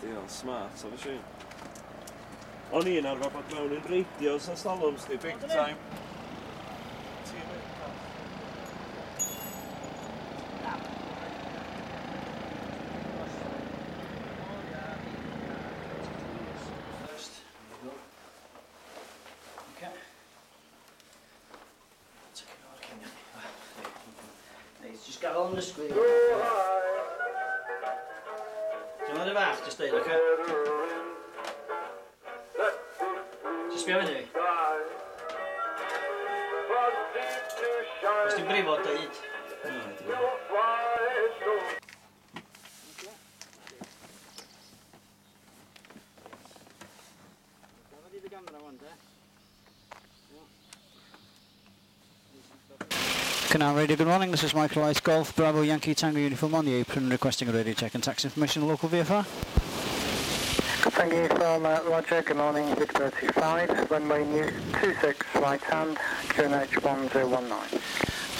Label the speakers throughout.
Speaker 1: Bloody smart o machine. O'n i'n arfer bod mewn yn radios ers talwm, sdi, big time. Ti'n mynd?
Speaker 2: First, there we go. Okay. Take it o'r cefn. Reit, just gafel yn ysgwydd. Ti'n mynd i fach, just deud, oce? Just sbio fyny fi. Os ti'n brifo, deud. Gafel i dy gamera wan, de.
Speaker 3: Canal Radio, good morning. This is Michael Ice Golf, Bravo Yankee Tango Uniform on the apron, requesting a radio check and tax information, local VFR.
Speaker 4: Thank you from Roger, good morning, Victor 25, runway new 26 right hand, QNH 1019.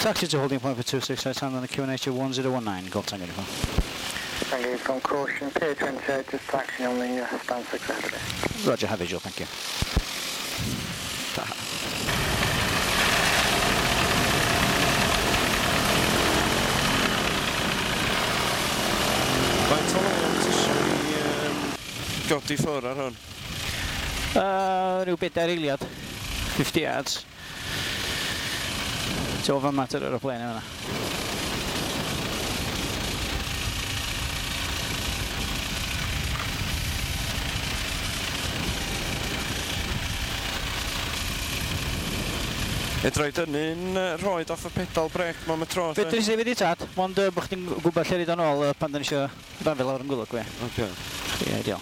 Speaker 3: Taxi to holding point for 26 right hand on the QNH 1019, Golf Tango Uniform.
Speaker 4: Thank you from caution, Pier 28, just taxiing on the stand successfully.
Speaker 3: Roger, have visual, thank you.
Speaker 1: Faint o long ti isio i godi ffwrdd ar hwn?
Speaker 3: Rhyw 4 eiliad, 50 yards. Ti'n ofan mater ar y plane yna.
Speaker 1: Fedra i dynnu'n rhoed off y pedal brec ma am y tro, lle?
Speaker 3: Fedri si wedi tad, mond bod chdi'n gwybod lle ryd o'n ôl pan da ni eisiau rafu lawr yn gwylog, gwe.
Speaker 1: Oce.
Speaker 3: Ie, ideal.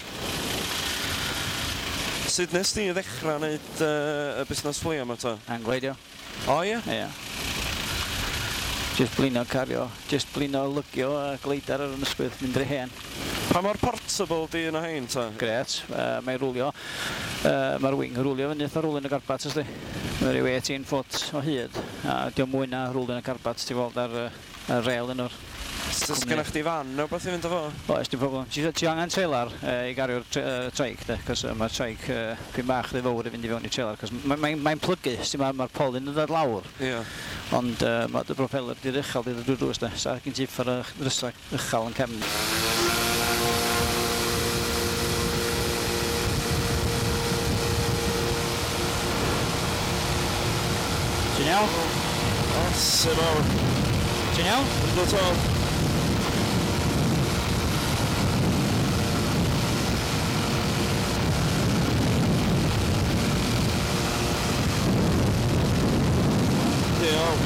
Speaker 1: Sut nes ti ddechrau wneud y busnes fflio yma ta?
Speaker 3: Angleidio.
Speaker 1: O ie?
Speaker 3: Ie. Just blino cario, just blino lygio a gleidar ar yn ysgwydd, mynd rhy hen.
Speaker 1: Pa mor portable di un o hein ta?
Speaker 3: Gret, mae'n rwlio, mae'r wing yn rwlio fyny fatha rwlyn y garbat, ysdi. Mae'n rhyw 18 foot o hyd, a di o'm mwy na rwlyn y garbat, ti'n weld ar y rail yn o'r
Speaker 1: Oes gennych chdi fan neu beth i fynd â fo?
Speaker 3: Oes, dim problem. Ti angen trailer i gario'r trike, de, cos mae'r trike pyn bach rhy fawr i fynd i fewn i trailer, cos mae'n mae plygu, mae'r ma polyn yn dod lawr.
Speaker 1: Ie.
Speaker 3: Ond mae dy propeller di'r uchel, di'r drwy drws, de, so gen ti ffordd y drysa uchel yn cefn. Ti'n iawn?
Speaker 1: Awesome mawr.
Speaker 3: Ti'n iawn?
Speaker 1: Yndw tad. Iawn.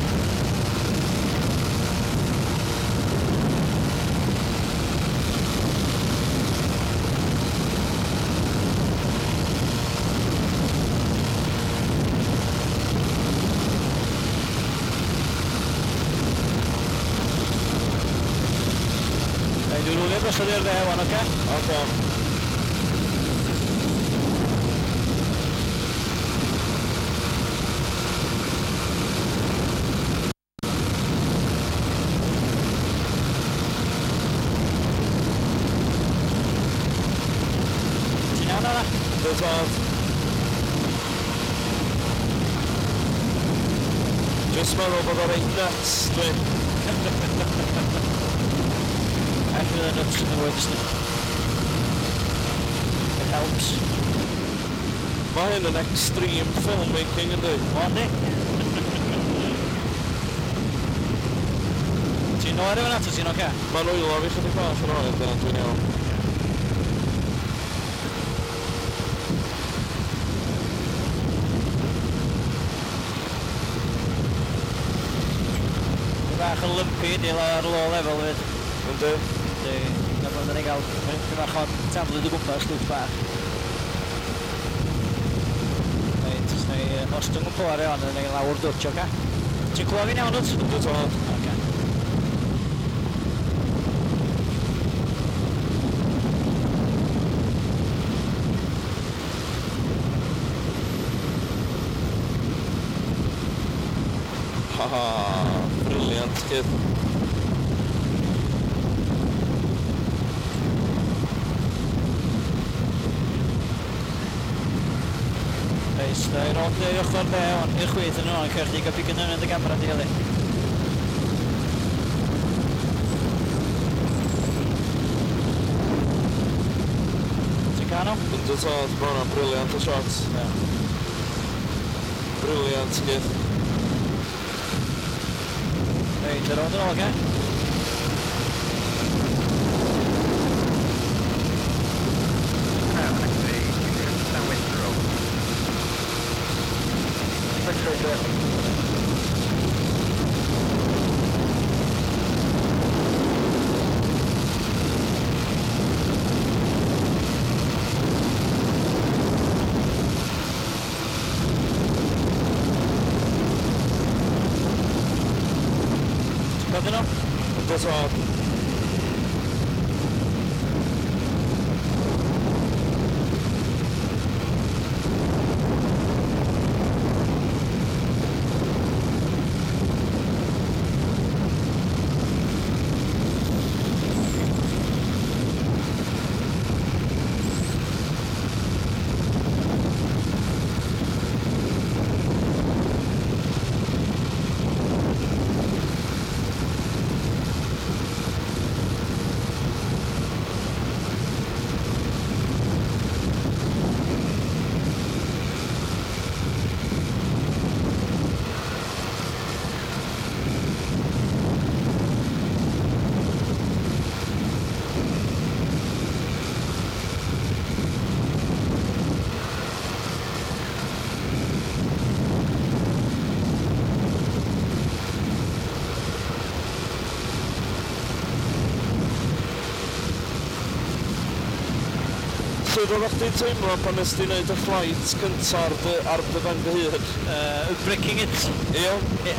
Speaker 3: Rhaid i rwlio drosodd i'r dde wan, oce?
Speaker 1: Oce.
Speaker 3: Ti'n iawn yna?
Speaker 1: Yndw tad. Just meddwl bod o reit nuts, dwi.
Speaker 3: I feel the nuts in the words. It helps.
Speaker 1: Mae hyn yn extreme filmmaking, yndi?
Speaker 3: O, yndi? Ti'n oer efo na, ta ti'n oce?
Speaker 1: Mae'n wylo fi chydig bach yn oer, dyna dwi'n iawn.
Speaker 3: Bach yn lumpy, di ar low level fyd.
Speaker 1: Yndi?
Speaker 3: Yndi. Na bod ni'n gael tipyn bach o taflid o gwmpas, lwt bach. Reit, neu ostwng y power iawn, neu lawr dwtch, oce? Ti'n clywed fi'n iawn, dwt?
Speaker 1: Yndw tad.
Speaker 3: Oce.
Speaker 1: Ha ha, brilliant, kid.
Speaker 3: Neis, da i'r rownd i'r ochr dde o'n i'r chwith yn ôl, cael chdi gael pigo yn y gamera di heli. Ti'n cael nhw?
Speaker 1: Yndw tad, mae hwnna'n brilliant o shot.
Speaker 3: Ie.
Speaker 1: Brilliant, gyd.
Speaker 3: Reit, ar rownd yn ôl, oce?
Speaker 5: X-ray Juliet, downwind 0.
Speaker 4: X-ray Jet.
Speaker 3: Ti'n cofio nhw?
Speaker 1: Yndw tad. Sut oeddech chdi'n teimlo pan nes ti wneud y flight cynta ar dy ben dy hun?
Speaker 3: Breaking it.
Speaker 1: Ie?
Speaker 3: Ie.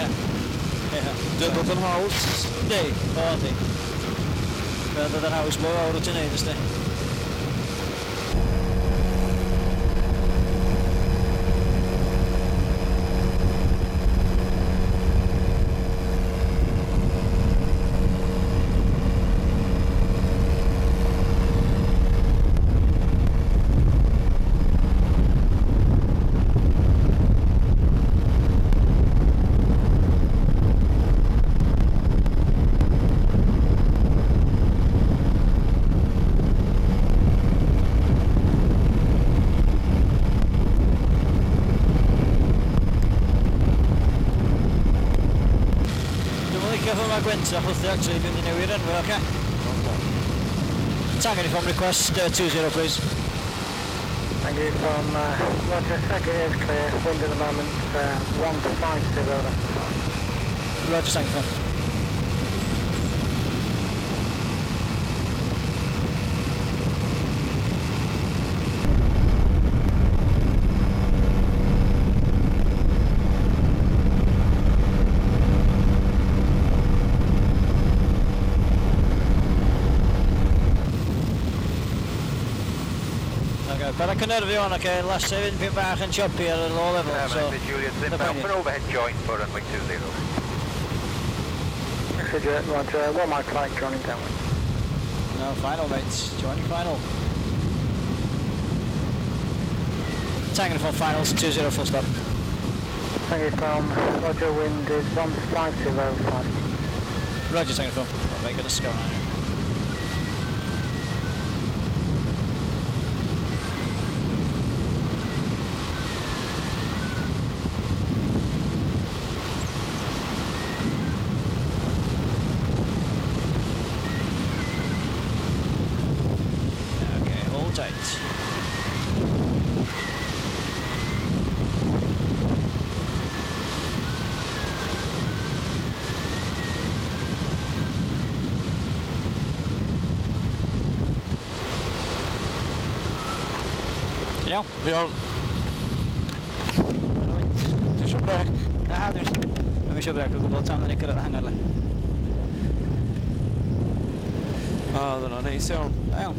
Speaker 3: Ie.
Speaker 1: Di'n dod yn haws?
Speaker 3: Yndi, o yndi. Mae'n dod yn haws bob awr wyt ti'n neud, ysdi. Dwi'n licio ffordd mae Gwent a chwthu actually, dwi'n mynd i newid enw, oce? Tango Uniform request 20 please.
Speaker 4: Thank you from Roger, second is clear, wind at the moment 150.
Speaker 3: Roger, Tango Uniform. Okay, bara cynyrfu hwn, okay, last seven pyn bach yn choppy ar y low level, so...
Speaker 5: X-ray Juliet,
Speaker 3: no
Speaker 5: inbound
Speaker 3: poeni.
Speaker 5: for overhead join for runway 20.
Speaker 4: X-ray Jet, Roger, 1 mile flight joining downwind.
Speaker 3: No, final, mate. Joining final. Tango Uniform finals, 20 full stop.
Speaker 4: Thank you from Roger, wind is 150.5.
Speaker 3: Roger, Tango Uniform. Well, mate, got a score. Okay, hold tight. Iawn.
Speaker 1: Iawn. Ti eisiau brec?
Speaker 3: Na, dwi'n eisiau brec o gwbl tan ni cyrraedd hangar le.
Speaker 1: A, dyna neis iawn.
Speaker 3: Iawn.